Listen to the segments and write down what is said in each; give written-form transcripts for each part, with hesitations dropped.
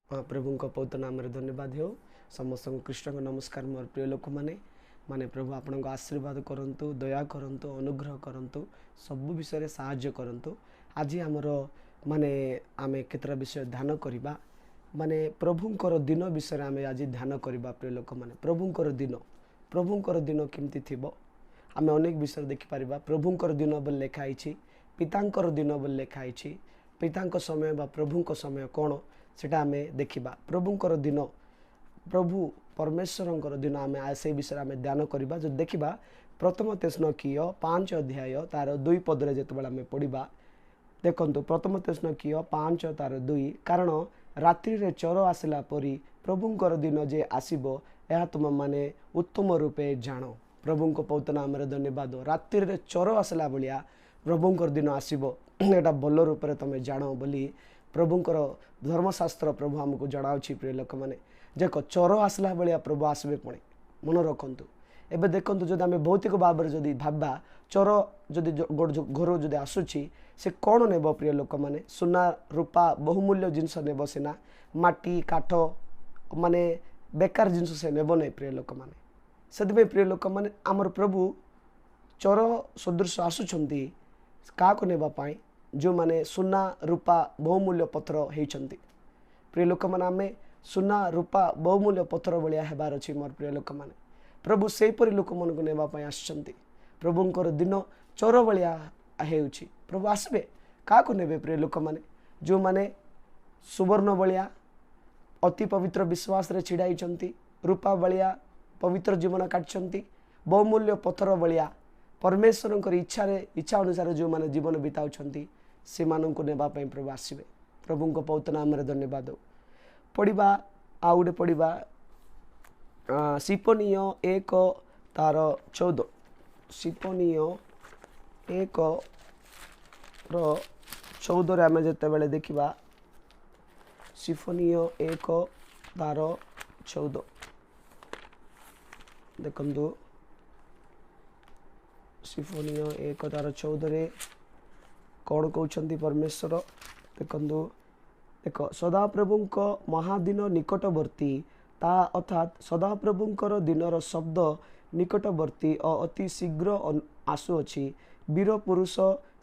ପ୍ରଭୁଙ୍କ ପବିତ୍ର ନାମରେ ଧନ୍ୟବାଦ ହେଉ। ସମସ୍ତଙ୍କୁ କୃଷ୍ଣଙ୍କ ନମସ୍କାର। ମୋର ପ୍ରିୟ ଲୋକମାନେ, ମାନେ ପ୍ରଭୁ ଆପଣଙ୍କ ଆଶୀର୍ବାଦ କରନ୍ତୁ, ଦୟା କରନ୍ତୁ, ଅନୁଗ୍ରହ କରନ୍ତୁ, ସବୁ ବିଷୟରେ ସାହାଯ୍ୟ କରନ୍ତୁ। ଆଜି ଆମର ମାନେ ଆମେ କେତେଟା ବିଷୟ ଧ୍ୟାନ କରିବା, ମାନେ ପ୍ରଭୁଙ୍କର ଦିନ ବିଷୟରେ ଆମେ ଆଜି ଧ୍ୟାନ କରିବା। ପ୍ରିୟ ଲୋକମାନେ, ପ୍ରଭୁଙ୍କର ଦିନ, ପ୍ରଭୁଙ୍କର ଦିନ କେମିତି ଥିବ ଆମେ ଅନେକ ବିଷୟରେ ଦେଖିପାରିବା। ପ୍ରଭୁଙ୍କର ଦିନ ବୋଲି ଲେଖା ହେଇଛି, ପିତାଙ୍କର ଦିନ ବୋଲି ଲେଖା ହେଇଛି। ପିତାଙ୍କ ସମୟ ବା ପ୍ରଭୁଙ୍କ ସମୟ କ'ଣ ସେଟା ଆମେ ଦେଖିବା। ପ୍ରଭୁଙ୍କର ଦିନ, ପ୍ରଭୁ ପରମେଶ୍ୱରଙ୍କର ଦିନ, ଆମେ ସେଇ ବିଷୟରେ ଆମେ ଧ୍ୟାନ କରିବା। ଯଦି ଦେଖିବା ପ୍ରଥମ ତେସ୍ନକୀୟ 5 ଅଧ୍ୟାୟ ତାର 2 ପଦରେ ଯେତେବେଳେ ଆମେ ପଢ଼ିବା, ଦେଖନ୍ତୁ ପ୍ରଥମ ତେସ୍ନକୀୟ 5 ତାର 2, କାରଣ ରାତ୍ରିରେ ଚୋର ଆସିଲା ପରି ପ୍ରଭୁଙ୍କର ଦିନ ଯେ ଆସିବ, ଏହା ତୁମମାନେ ଉତ୍ତମ ରୂପେ ଜାଣ। ପ୍ରଭୁଙ୍କ ପବିତ୍ର ନାମରେ ଧନ୍ୟବାଦ। ରାତ୍ରିରେ ଚୋର ଆସିଲା ଭଳିଆ ପ୍ରଭୁଙ୍କର ଦିନ ଆସିବ, ଏଇଟା ଭଲ ରୂପରେ ତୁମେ ଜାଣ ବୋଲି ପ୍ରଭୁଙ୍କର ଧର୍ମଶାସ୍ତ୍ର ପ୍ରଭୁ ଆମକୁ ଜଣାଉଛି। ପ୍ରିୟ ଲୋକମାନେ, ଦେଖ ଚୋର ଆସିଲା ଭଳିଆ ପ୍ରଭୁ ଆସିବେ ପୁଣି, ମନେ ରଖନ୍ତୁ। ଏବେ ଦେଖନ୍ତୁ, ଯଦି ଆମେ ଭୌତିକ ଭାବରେ ଯଦି ଭାବିବା, ଚୋର ଯଦି ଘରୁ ଯଦି ଆସୁଛି, ସେ କ'ଣ ନେବ? ପ୍ରିୟ ଲୋକମାନେ, ସୁନା ରୂପା ବହୁମୂଲ୍ୟ ଜିନିଷ ନେବ ସିନା, ମାଟି କାଠ ମାନେ ବେକାର ଜିନିଷ ସେ ନେବ ନାହିଁ। ପ୍ରିୟ ଲୋକମାନେ, ସେଥିପାଇଁ ପ୍ରିୟ ଲୋକମାନେ, ଆମର ପ୍ରଭୁ ଚୋର ସଦୃଶ ଆସୁଛନ୍ତି କାହାକୁ ନେବା ପାଇଁ? ଯେଉଁମାନେ ସୁନା ରୂପା ବହୁମୂଲ୍ୟ ପଥର ହେଇଛନ୍ତି। ପ୍ରିୟ ଲୋକମାନେ, ଆମେ ସୁନା ରୂପା ବହୁମୂଲ୍ୟ ପଥର ଭଳିଆ ହେବାର ଅଛି। ମୋର ପ୍ରିୟ ଲୋକମାନେ, ପ୍ରଭୁ ସେହିପରି ଲୋକମାନଙ୍କୁ ନେବା ପାଇଁ ଆସିଛନ୍ତି। ପ୍ରଭୁଙ୍କର ଦିନ ଚୋର ଭଳିଆ ହେଉଛି। ପ୍ରଭୁ ଆସିବେ, କାହାକୁ ନେବେ? ପ୍ରିୟ ଲୋକମାନେ, ଯେଉଁମାନେ ସୁବର୍ଣ୍ଣ ଭଳିଆ ଅତି ପବିତ୍ର ବିଶ୍ୱାସରେ ଛିଡ଼ା ହେଇଛନ୍ତି, ରୂପା ଭଳିଆ ପବିତ୍ର ଜୀବନ କାଟିଛନ୍ତି, ବହୁମୂଲ୍ୟ ପଥର ଭଳିଆ ପରମେଶ୍ୱରଙ୍କର ଇଚ୍ଛାରେ ଇଚ୍ଛା ଅନୁସାରେ ଯେଉଁମାନେ ଜୀବନ ବିତାଉଛନ୍ତି, ସେମାନଙ୍କୁ ନେବା ପାଇଁ ପ୍ରଭୁ ଆସିବେ। ପ୍ରଭୁଙ୍କ ପବିତ୍ର ନାମରେ ଧନ୍ୟବାଦ। ପଢ଼ିବା, ଆଉ ଗୋଟେ ପଢ଼ିବା, ସିପନୀୟ 1 ତାର 14। ସିପନୀୟ 1ର 14ରେ ଆମେ ଯେତେବେଳେ ଦେଖିବା, ସିଫନୀୟ 1 ତାର 14, ଦେଖନ୍ତୁ ସିଫନୀୟ 1 ତାର 14ରେ କ'ଣ କହୁଛନ୍ତି ପରମେଶ୍ୱର? ଦେଖନ୍ତୁ, ଦେଖ, ସଦାପ୍ରଭୁଙ୍କ ମହାଦିନ ନିକଟବର୍ତ୍ତୀ, ତା ଅର୍ଥାତ୍ ସଦାପ୍ରଭୁଙ୍କର ଦିନର ଶବ୍ଦ ନିକଟବର୍ତ୍ତୀ ଓ ଅତି ଶୀଘ୍ର ଆସୁଅଛି, ବୀର ପୁରୁଷ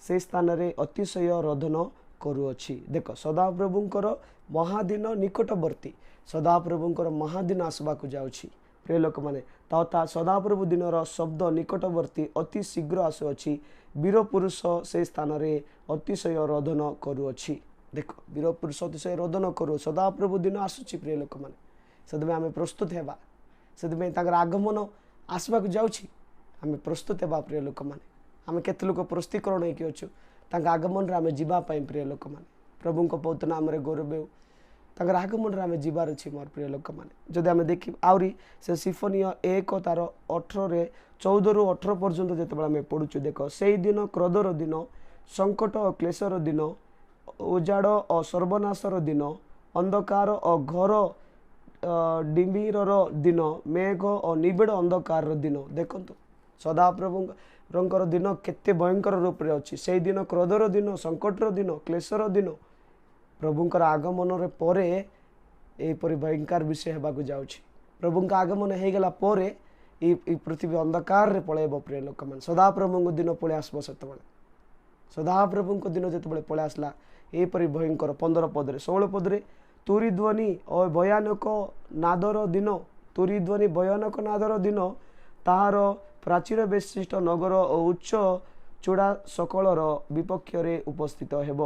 ସେ ସ୍ଥାନରେ ଅତିଶୟ ରୋଦନ କରୁଅଛି। ଦେଖ, ସଦାପ୍ରଭୁଙ୍କର ମହାଦିନ ନିକଟବର୍ତ୍ତୀ, ସଦାପ୍ରଭୁଙ୍କର ମହାଦିନ ଆସିବାକୁ ଯାଉଛି। ପ୍ରିୟ ଲୋକମାନେ, ତଥା ସଦାପ୍ରଭୁ ଦିନର ଶବ୍ଦ ନିକଟବର୍ତ୍ତୀ, ଅତି ଶୀଘ୍ର ଆସୁଅଛି, ବୀର ପୁରୁଷ ସେ ସ୍ଥାନରେ ଅତିଶୟ ରୋଦନ କରୁଅଛି। ଦେଖ, ବୀର ପୁରୁଷ ଅତିଶୟ ରୋଦନ କରୁ, ସଦାପ୍ରଭୁ ଦିନ ଆସୁଛି। ପ୍ରିୟ ଲୋକମାନେ, ସେଥିପାଇଁ ଆମେ ପ୍ରସ୍ତୁତ ହେବା। ସେଥିପାଇଁ ତାଙ୍କର ଆଗମନ ଆସିବାକୁ ଯାଉଛି, ଆମେ ପ୍ରସ୍ତୁତ ହେବା। ପ୍ରିୟ ଲୋକମାନେ, ଆମେ କେତେ ଲୋକ ପ୍ରସ୍ତୁତିକରଣ ହେଇକି ଅଛୁ ତାଙ୍କ ଆଗମନରେ ଆମେ ଯିବା ପାଇଁ? ପ୍ରିୟ ଲୋକମାନେ, ପ୍ରଭୁଙ୍କ ପବିତ୍ର ନାମରେ ଗୌରବ ହେଉ। ତାଙ୍କର ଆଗମନରେ ଆମେ ଯିବାର ଅଛି। ମୋର ପ୍ରିୟ ଲୋକମାନେ, ଯଦି ଆମେ ଦେଖିବା ଆହୁରି ସେ ସିଫନୀୟ 1 ତାର 18ରେ, 14ରୁ 18 ପର୍ଯ୍ୟନ୍ତ ଯେତେବେଳେ ଆମେ ପଢ଼ୁଛୁ, ଦେଖ, ସେଇଦିନ କ୍ରୋଧର ଦିନ, ସଙ୍କଟ ଓ କ୍ଲେଶର ଦିନ, ଉଜାଡ଼ ଓ ସର୍ବନାଶର ଦିନ, ଅନ୍ଧକାର ଓ ଘୋର ଡିମ୍ବିରର ଦିନ, ମେଘ ଓ ନିବିଡ଼ ଅନ୍ଧକାରର ଦିନ। ଦେଖନ୍ତୁ, ସଦାପ୍ରଭୁଙ୍କର ଦିନ କେତେ ଭୟଙ୍କର ରୂପରେ ଅଛି। ସେଇଦିନ କ୍ରୋଧର ଦିନ, ସଙ୍କଟର ଦିନ, କ୍ଲେଶର ଦିନ। ପ୍ରଭୁଙ୍କର ଆଗମନରେ ପରେ ଏହିପରି ଭୟଙ୍କର ବିଷୟ ହେବାକୁ ଯାଉଛି। ପ୍ରଭୁଙ୍କ ଆଗମନ ହେଇଗଲା ପରେ ଏଇ ପୃଥିବୀ ଅନ୍ଧକାରରେ ପଳାଇବ। ପ୍ରିୟ ଲୋକମାନେ, ସଦାପ୍ରଭୁଙ୍କ ଦିନ ପଳେଇ ଆସିବ ସେତେବେଳେ। ସଦାପ୍ରଭୁଙ୍କ ଦିନ ଯେତେବେଳେ ପଳେଇ ଆସିଲା, ଏହିପରି ଭୟଙ୍କର। 15 ପଦରେ, 16 ପଦରେ, ତୁରି ଧ୍ୱନି ଓ ଭୟାନକ ନାଦର ଦିନ, ତୁରି ଧ୍ୱନି ଭୟାନକ ନାଦର ଦିନ, ତାହାର ପ୍ରାଚୀର ବିଶିଷ୍ଟ ନଗର ଓ ଉଚ୍ଚ ଚୂଡ଼ା ସକଳର ବିପକ୍ଷରେ ଉପସ୍ଥିତ ହେବ।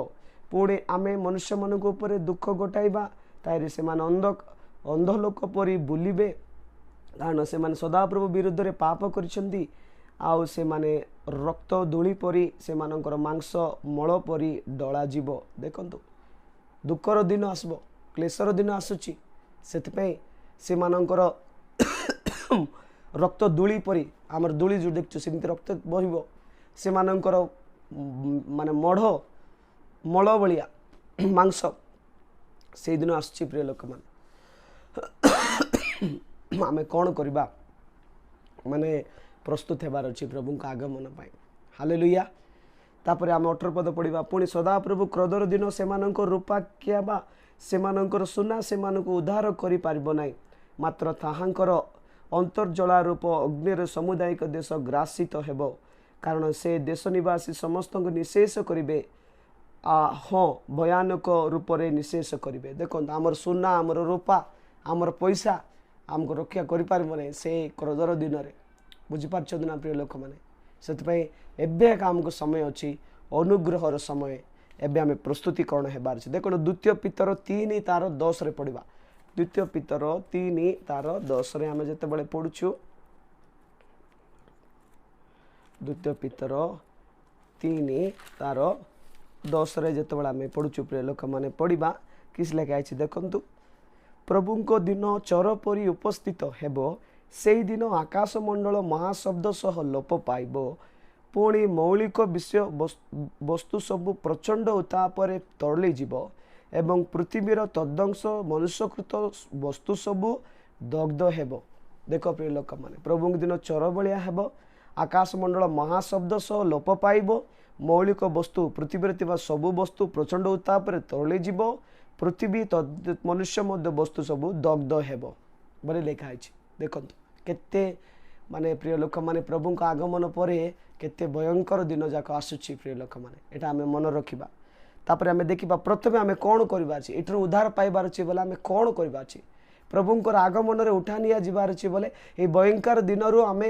ପୁଣି ଆମେ ମନୁଷ୍ୟମାନଙ୍କ ଉପରେ ଦୁଃଖ ଘଟାଇବା, ତାହିଁରେ ସେମାନେ ଅନ୍ଧ ଲୋକ ପରି ବୁଲିବେ, କାରଣ ସେମାନେ ସଦାପ୍ରଭୁ ବିରୁଦ୍ଧରେ ପାପ କରିଛନ୍ତି, ଆଉ ସେମାନେ ରକ୍ତ ଧୂଳି ପରି, ସେମାନଙ୍କର ମାଂସ ମଳ ପରି ଡଳାଯିବ। ଦେଖନ୍ତୁ, ଦୁଃଖର ଦିନ ଆସିବ, କ୍ଲେଶର ଦିନ ଆସୁଛି। ସେଥିପାଇଁ ସେମାନଙ୍କର ରକ୍ତ ଧୂଳି ପରି, ଆମର ଧୂଳି ଯେଉଁ ଦେଖୁଛୁ ସେମିତି ରକ୍ତ ବହିବ, ସେମାନଙ୍କର ମାନେ ମଢ଼ ମଳ ଭଳିଆ ମାଂସ ସେଇଦିନ ଆସୁଛି। ପ୍ରିୟ ଲୋକମାନେ, ଆମେ କ'ଣ କରିବା? ମାନେ ପ୍ରସ୍ତୁତ ହେବାର ଅଛି ପ୍ରଭୁଙ୍କ ଆଗମନ ପାଇଁ। ହାଲେଲୁୟା। ତାପରେ ଆମେ 18 ପଦ ପଢ଼ିବା। ପୁଣି ସଦାପ୍ରଭୁ କ୍ରୋଧର ଦିନ ସେମାନଙ୍କ ରୂପା କିମ୍ବା ସେମାନଙ୍କର ସୁନା ସେମାନଙ୍କୁ ଉଦ୍ଧାର କରିପାରିବ ନାହିଁ, ମାତ୍ର ତାହାଙ୍କର ଅନ୍ତର୍ଜଳା ରୂପ ଅଗ୍ନିର ସମୁଦାୟିକ ଦେଶ ଗ୍ରାସିତ ହେବ। କାରଣ ସେ ଦେଶ ନିବାସୀ ସମସ୍ତଙ୍କୁ ନିଶେଷ କରିବେ, ହଁ, ଭୟାନକ ରୂପରେ ନିଶେଷ କରିବେ। ଦେଖନ୍ତୁ, ଆମର ସୁନା, ଆମର ରୂପା, ଆମର ପଇସା ଆମକୁ ରକ୍ଷା କରିପାରିବ ନାହିଁ ସେ କ୍ରୋଧର ଦିନରେ। ବୁଝିପାରୁଛନ୍ତି ନା ପ୍ରିୟ ଲୋକମାନେ? ସେଥିପାଇଁ ଏବେ ଏକା ଆମକୁ ସମୟ ଅଛି, ଅନୁଗ୍ରହର ସମୟ। ଏବେ ଆମେ ପ୍ରସ୍ତୁତିକରଣ ହେବାର ଅଛି। ଦେଖନ୍ତୁ, ଦ୍ୱିତୀୟ ପିତର 3:10ରେ ପଢ଼ିବା। ଦ୍ୱିତୀୟ ପିତର 3:10ରେ ଆମେ ଯେତେବେଳେ ପଢ଼ୁଛୁ, ଦ୍ୱିତୀୟ ପିତର 3:10ରେ ଯେତେବେଳେ ଆମେ ପଢ଼ୁଛୁ ପ୍ରିୟ ଲୋକମାନେ, ପଢ଼ିବା କିଛି ଲେଖା ହେଇଛି ଦେଖନ୍ତୁ। ପ୍ରଭୁଙ୍କ ଦିନ ଚୋର ପରି ଉପସ୍ଥିତ ହେବ। ସେଇଦିନ ଆକାଶମଣ୍ଡଳ ମହାଶବ୍ଦ ସହ ଲୋପ ପାଇବ, ପୁଣି ମୌଳିକ ବିଷୟ ବସ୍ତୁ ସବୁ ପ୍ରଚଣ୍ଡ ଉତ୍ତାପରେ ତରଳିଯିବ ଏବଂ ପୃଥିବୀର ତଦଂଶ ମନୁଷ୍ୟକୃତ ବସ୍ତୁ ସବୁ ଦଗ୍ଧ ହେବ। ଦେଖ ପ୍ରିୟ ଲୋକମାନେ, ପ୍ରଭୁଙ୍କ ଦିନ ଚୋର ଭଳିଆ ହେବ। ଆକାଶମଣ୍ଡଳ ମହାଶବ୍ଦ ସହ ଲୋପ ପାଇବ, ମୌଳିକ ବସ୍ତୁ, ପୃଥିବୀରେ ଥିବା ସବୁ ବସ୍ତୁ ପ୍ରଚଣ୍ଡ ଉତ୍ତାପରେ ତରଳିଯିବ, ପୃଥିବୀ ମନୁଷ୍ୟ ମଧ୍ୟ ବସ୍ତୁ ସବୁ ଦଗ୍ଧ ହେବ ବୋଲି ଲେଖା ହେଇଛି। ଦେଖନ୍ତୁ କେତେ ମାନେ ପ୍ରିୟ ଲୋକମାନେ, ପ୍ରଭୁଙ୍କ ଆଗମନ ପରେ କେତେ ଭୟଙ୍କର ଦିନ ଯାକ ଆସୁଛି ପ୍ରିୟ ଲୋକମାନେ, ଏଇଟା ଆମେ ମନେ ରଖିବା। ତାପରେ ଆମେ ଦେଖିବା ପ୍ରଥମେ ଆମେ କ'ଣ କରିବାର ଅଛି। ଏଠାରୁ ଉଦ୍ଧାର ପାଇବାର ଅଛି ବୋଲେ ଆମେ କ'ଣ କରିବାର ଅଛି? ପ୍ରଭୁଙ୍କର ଆଗମନରେ ଉଠା ନିଆଯିବାର ଅଛି ବୋଲେ, ଏଇ ଭୟଙ୍କର ଦିନରୁ ଆମେ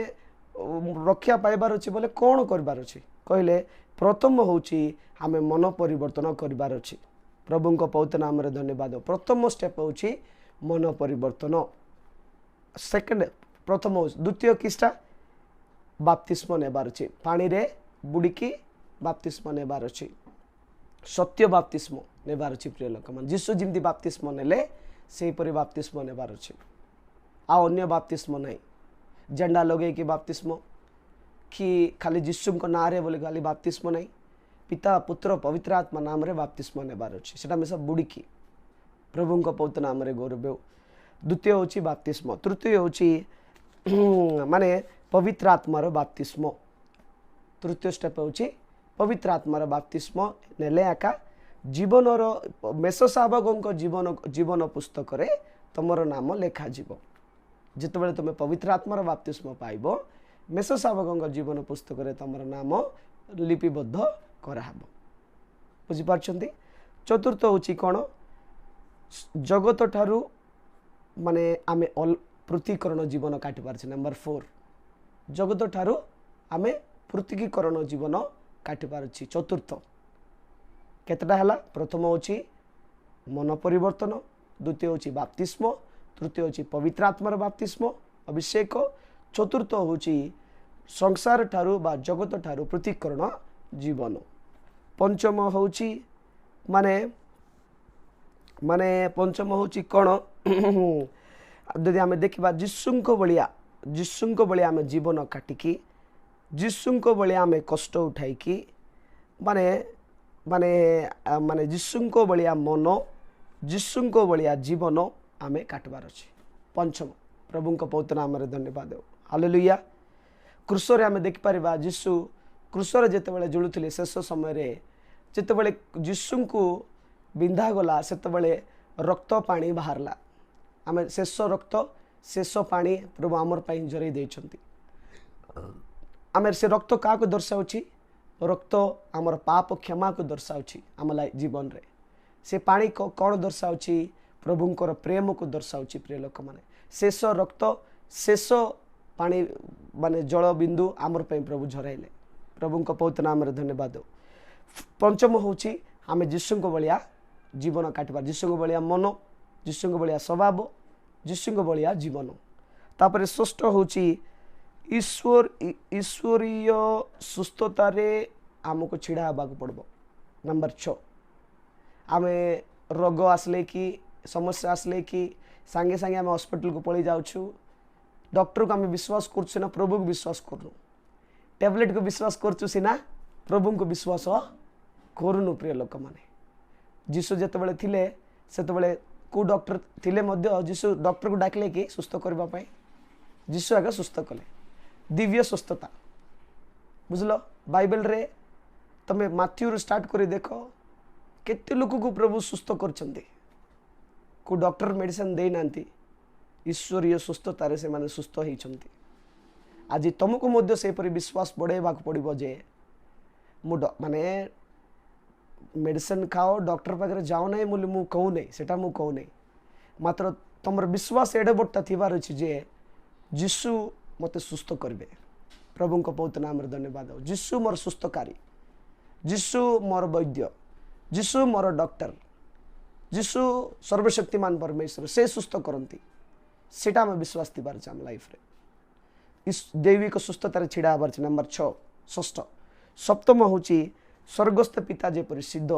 ରକ୍ଷା ପାଇବାର ଅଛି ବୋଲେ କ'ଣ କରିବାର ଅଛି କହିଲେ, ପ୍ରଥମ ହେଉଛି ଆମେ ମନ ପରିବର୍ତ୍ତନ କରିବାର ଅଛି। ପ୍ରଭୁଙ୍କ ପବିତ୍ର ନାମରେ ଧନ୍ୟବାଦ। ପ୍ରଥମ ଷ୍ଟେପ୍ ହେଉଛି ମନ ପରିବର୍ତ୍ତନ। ସେକେଣ୍ଡ ପ୍ରଥମ ହେଉଛି, ଦ୍ୱିତୀୟ କିସଟା ବାପ୍ତିସ୍ମ ନେବାର ଅଛି, ପାଣିରେ ବୁଡ଼ିକି ବାପ୍ତିସ୍ମ ନେବାର ଅଛି, ସତ୍ୟ ବାପ୍ତିସ୍ମ ନେବାର ଅଛି ପ୍ରିୟ ଲୋକମାନେ। ଯୀଶୁ ଯେମିତି ବାପ୍ତିସ୍ମ ନେଲେ ସେହିପରି ବାପ୍ତିସ୍ମ ନେବାର ଅଛି, ଆଉ ଅନ୍ୟ ବାପ୍ତିସ୍ମ ନାହିଁ। ଝଣ୍ଡା ଲଗେଇକି ବାପ୍ତିସ୍ମ କି ଖାଲି ଯୀଶୁଙ୍କ ନାଁରେ ବୋଲି ଖାଲି ବାପ୍ତିସ୍ମ ନାହିଁ, ପିତା ପୁତ୍ର ପବିତ୍ର ଆତ୍ମା ନାମରେ ବାପ୍ତିସ୍ମ ନେବାର ଅଛି, ସେଟା ମିଶା ବୁଡ଼ିକି। ପ୍ରଭୁଙ୍କ ପବିତ୍ର ନାମରେ ଗୌରବ ହେଉ। ଦ୍ୱିତୀୟ ହେଉଛି ବାପ୍ତିସ୍ମ। ତୃତୀୟ ହେଉଛି ମାନେ ପବିତ୍ର ଆତ୍ମାର ବାପ୍ତିସ୍ମ। ତୃତୀୟ ଷ୍ଟେପ୍ ହେଉଛି ପବିତ୍ର ଆତ୍ମାର ବାପ୍ତିସ୍ମ ନେଲେ ଏକା ଜୀବନର ମେଷ ଶାବକଙ୍କ ଜୀବନ ପୁସ୍ତକରେ ତୁମର ନାମ ଲେଖାଯିବ। ଯେତେବେଳେ ତୁମେ ପବିତ୍ର ଆତ୍ମାର ବାପ୍ତିସ୍ମ ପାଇବ, ମେଷ ଶାବକଙ୍କ ଜୀବନ ପୁସ୍ତକରେ ତୁମର ନାମ ଲିପିବଦ୍ଧ କରାହେବ। ବୁଝିପାରୁଛନ୍ତି? ଚତୁର୍ଥ ହେଉଛି କ'ଣ? ଜଗତ ଠାରୁ ମାନେ ଆମେ ପୃଥକୀକରଣ ଜୀବନ କାଟିପାରୁଛେ। ନମ୍ବର 4, ଜଗତ ଠାରୁ ଆମେ ପୃଥକୀକରଣ ଜୀବନ କାଟିପାରୁଛି। ଚତୁର୍ଥ କେତେଟା ହେଲା? ପ୍ରଥମ ହେଉଛି ମନ ପରିବର୍ତ୍ତନ, ଦ୍ୱିତୀୟ ହେଉଛି ବାପ୍ତିସ୍ମ, ତୃତୀୟ ହେଉଛି ପବିତ୍ର ଆତ୍ମାର ବାପ୍ତିସ୍ମ ଅଭିଷେକ, ଚତୁର୍ଥ ହେଉଛି ସଂସାର ଠାରୁ ବା ଜଗତ ଠାରୁ ପୃଥକୀକରଣ ଜୀବନ। ପଞ୍ଚମ ହେଉଛି ମାନେ ମାନେ ପଞ୍ଚମ ହେଉଛି କ'ଣ? ଯଦି ଆମେ ଦେଖିବା ଯୀଶୁଙ୍କ ଭଳିଆ ଆମେ ଜୀବନ କାଟିକି, ଯୀଶୁଙ୍କ ଭଳିଆ ଆମେ କଷ୍ଟ ଉଠାଇକି, ମାନେ ମାନେ ମାନେ ଯୀଶୁଙ୍କ ଭଳିଆ ମନ, ଯୀଶୁଙ୍କ ଭଳିଆ ଜୀବନ ଆମେ କାଟିବାର ଅଛି। ପଞ୍ଚମ, ପ୍ରଭୁଙ୍କ ପବିତ୍ର ନାମରେ ଧନ୍ୟବାଦ ଦେଉ। ହାଲେଲୁୟା। କ୍ରୁଶରେ ଆମେ ଦେଖିପାରିବା ଯୀଶୁ କ୍ରୁଶରେ ଯେତେବେଳେ ଝୁଲୁଥିଲେ ଶେଷ ସମୟରେ, ଯେତେବେଳେ ଯୀଶୁଙ୍କୁ ବିନ୍ଧାଗଲା ସେତେବେଳେ ରକ୍ତ ପାଣି ବାହାରିଲା। ଆମେ ଶେଷ ରକ୍ତ ଶେଷ ପାଣି ପ୍ରଭୁ ଆମର ପାଇଁ ଜରେଇ ଦେଇଛନ୍ତି। ଆମେ ସେ ରକ୍ତ କାହାକୁ ଦର୍ଶାଉଛି? ରକ୍ତ ଆମର ପାପ କ୍ଷମାକୁ ଦର୍ଶାଉଛି ଆମ ଜୀବନରେ। ସେ ପାଣି କ'ଣ ଦର୍ଶାଉଛି? ପ୍ରଭୁଙ୍କର ପ୍ରେମକୁ ଦର୍ଶାଉଛି ପ୍ରିୟ ଲୋକମାନେ। ଶେଷ ରକ୍ତ ଶେଷ ପାଣି ମାନେ ଜଳବିନ୍ଦୁ ଆମର ପାଇଁ ପ୍ରଭୁ ଝରାଇଲେ। ପ୍ରଭୁଙ୍କ ପବିତ୍ର ନାମରେ ଧନ୍ୟବାଦ। ପଞ୍ଚମ ହେଉଛି ଆମେ ଯୀଶୁଙ୍କ ଭଳିଆ ଜୀବନ କାଟିବା, ଯୀଶୁଙ୍କ ଭଳିଆ ମନ, ଯୀଶୁଙ୍କ ଭଳିଆ ସ୍ୱଭାବ, ଯୀଶୁଙ୍କ ଭଳିଆ ଜୀବନ। ତାପରେ ଷଷ୍ଠ ହେଉଛି ଈଶ୍ୱରୀୟ ସୁସ୍ଥତାରେ ଆମକୁ ଛିଡ଼ା ହେବାକୁ ପଡ଼ିବ। ନମ୍ବର 6, ଆମେ ରୋଗ ଆସିଲେ କି ସମସ୍ୟା ଆସିଲେ କି ସାଙ୍ଗେ ସାଙ୍ଗେ ଆମେ ହସ୍ପିଟାଲକୁ ପଳେଇ ଯାଉଛୁ। ଡକ୍ଟରକୁ ଆମେ ବିଶ୍ୱାସ କରୁଛୁ ସିନା, ପ୍ରଭୁକୁ ବିଶ୍ୱାସ କରୁନୁ। ଟ୍ୟାବଲେଟ୍କୁ ବିଶ୍ୱାସ କରୁଛୁ ସିନା, ପ୍ରଭୁଙ୍କୁ ବିଶ୍ୱାସ କରୁନୁ ପ୍ରିୟ ଲୋକମାନେ। ଯୀଶୁ ଯେତେବେଳେ ଥିଲେ ସେତେବେଳେ କେଉଁ ଡକ୍ଟର ଥିଲେ ମଧ୍ୟ ଯୀଶୁ ଡକ୍ଟରକୁ ଡାକିଲେ କି ସୁସ୍ଥ କରିବା ପାଇଁ? ଯୀଶୁ ଆଗ ସୁସ୍ଥ କଲେ, ଦିବ୍ୟ ସୁସ୍ଥତା। ବୁଝିଲ? ବାଇବେଲରେ ତମେ ମାଥ୍ୟୁରୁ ଷ୍ଟାର୍ଟ କରି ଦେଖ କେତେ ଲୋକକୁ ପ୍ରଭୁ ସୁସ୍ଥ କରିଛନ୍ତି। କେଉଁ ଡକ୍ଟର ମେଡ଼ିସିନ ଦେଇନାହାନ୍ତି, ଈଶ୍ୱରୀୟ ସୁସ୍ଥତାରେ ସେମାନେ ସୁସ୍ଥ ହେଇଛନ୍ତି। ଆଜି ତୁମକୁ ମଧ୍ୟ ସେହିପରି ବିଶ୍ୱାସ ବଢ଼େଇବାକୁ ପଡ଼ିବ ଯେ ମୁଁ ମାନେ ମେଡ଼ିସିନ ଖାଅ, ଡକ୍ଟର ପାଖରେ ଯାଅ ନାହିଁ ବୋଲି ମୁଁ କହୁନାହିଁ, ସେଇଟା ମୁଁ କହୁନାହିଁ। ମାତ୍ର ତୁମର ବିଶ୍ୱାସ ଏଡ଼େ ବଡ଼ଟା ଥିବାର ଅଛି ଯେ ଯୀଶୁ ମୋତେ ସୁସ୍ଥ କରିବେ। ପ୍ରଭୁଙ୍କ ବହୁତ ନାମରେ ଧନ୍ୟବାଦ। ଯୀଶୁ ମୋର ସୁସ୍ଥକାରୀ, ଯୀଶୁ ମୋର ବୈଦ୍ୟ, ଯୀଶୁ ମୋର ଡକ୍ଟର, ଯୀଶୁ ସର୍ବଶକ୍ତିମାନ ପରମେଶ୍ୱର, ସେ ସୁସ୍ଥ କରନ୍ତି। ସେଇଟା ଆମେ ବିଶ୍ୱାସ ଥିବାର ଅଛି ଆମ ଲାଇଫରେ। ଦୈବିକ ସୁସ୍ଥତାରେ ଛିଡ଼ା ହେବାର ଅଛି। ନମ୍ବର 6, ଷଷ୍ଠ। ସପ୍ତମ ହେଉଛି ସ୍ୱର୍ଗସ୍ଥ ପିତା ଯେପରି ସିଦ୍ଧ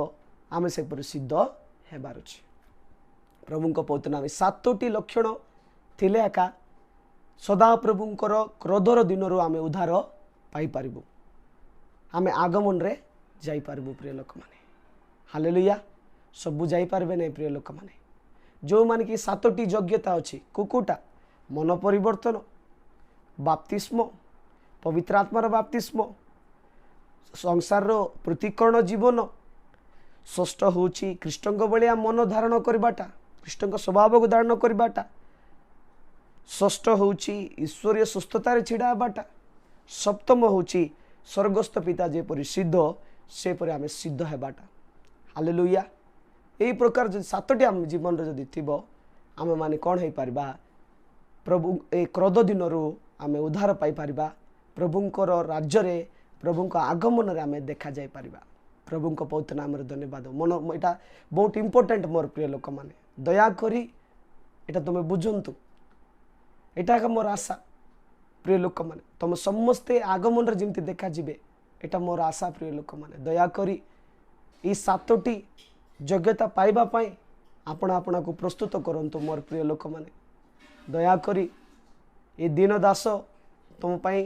ଆମେ ସେପରି ସିଦ୍ଧ ହେବାର ଅଛି। ପ୍ରଭୁଙ୍କ ପବିତ୍ର ନାମ। 7ଟି ଲକ୍ଷଣ ଥିଲେ ଏକା ସଦାପ୍ରଭୁଙ୍କର କ୍ରୋଧର ଦିନରୁ ଆମେ ଉଦ୍ଧାର ପାଇପାରିବୁ, ଆମେ ଆଗମନରେ ଯାଇପାରିବୁ। ପ୍ରିୟ ଲୋକମାନେ, ହାଲେଲୁୟା। ସବୁ ଯାଇପାରିବେ ନାହିଁ ପ୍ରିୟ ଲୋକମାନେ। ଯେଉଁମାନେ କି 7ଟି ଯୋଗ୍ୟତା ଅଛି, କୁକୁଟା ମନ ପରିବର୍ତ୍ତନ, ବାପ୍ତିସ୍ମ, ପବିତ୍ର ଆତ୍ମାର ବାପ୍ତିସ୍ମ, ସଂସାରର ପୃଥକୀକରଣ ଜୀବନ, ଷଷ୍ଠ ହେଉଛି ଖ୍ରୀଷ୍ଟଙ୍କ ଭଳିଆ ମନ ଧାରଣ କରିବାଟା, ଖ୍ରୀଷ୍ଟଙ୍କ ସ୍ୱଭାବକୁ ଧାରଣ କରିବାଟା, ଷଷ୍ଠ ହେଉଛି ଈଶ୍ୱରୀୟ ସୁସ୍ଥତାରେ ଛିଡ଼ା ହେବାଟା, ସପ୍ତମ ହେଉଛି ସ୍ୱର୍ଗସ୍ଥ ପିତା ଯେପରି ସିଦ୍ଧ ସେପରି ଆମେ ସିଦ୍ଧ ହେବାଟା। ହାଲେଲୁୟା। ଏହି ପ୍ରକାର ଯଦି 7ଟି ଆମ ଜୀବନରେ ଯଦି ଥିବ, ଆମେମାନେ କ'ଣ ହେଇପାରିବା? ପ୍ରଭୁ ଏ କ୍ରୋଧ ଦିନରୁ ଆମେ ଉଦ୍ଧାର ପାଇପାରିବା। ପ୍ରଭୁଙ୍କର ରାଜ୍ୟରେ, ପ୍ରଭୁଙ୍କ ଆଗମନରେ ଆମେ ଦେଖାଯାଇପାରିବା। ପ୍ରଭୁଙ୍କ ପବିତ୍ର ନାମରେ ଧନ୍ୟବାଦ। ମନ ଏଇଟା ବହୁତ ଇମ୍ପୋର୍ଟାଣ୍ଟ ମୋର ପ୍ରିୟ ଲୋକମାନେ, ଦୟାକରି ଏଇଟା ତୁମେ ବୁଝନ୍ତୁ। ଏଇଟା ଏକା ମୋର ଆଶା ପ୍ରିୟ ଲୋକମାନେ, ତୁମେ ସମସ୍ତେ ଆଗମନରେ ଯେମିତି ଦେଖାଯିବେ, ଏଇଟା ମୋର ଆଶା ପ୍ରିୟ ଲୋକମାନେ। ଦୟାକରି ଏଇ 7ଟି ଯୋଗ୍ୟତା ପାଇବା ପାଇଁ ଆପଣ ଆପଣଙ୍କୁ ପ୍ରସ୍ତୁତ କରନ୍ତୁ ମୋର ପ୍ରିୟ ଲୋକମାନେ। ଦୟାକରି ଏ ଦୀନ ଦାସ ତୁମ ପାଇଁ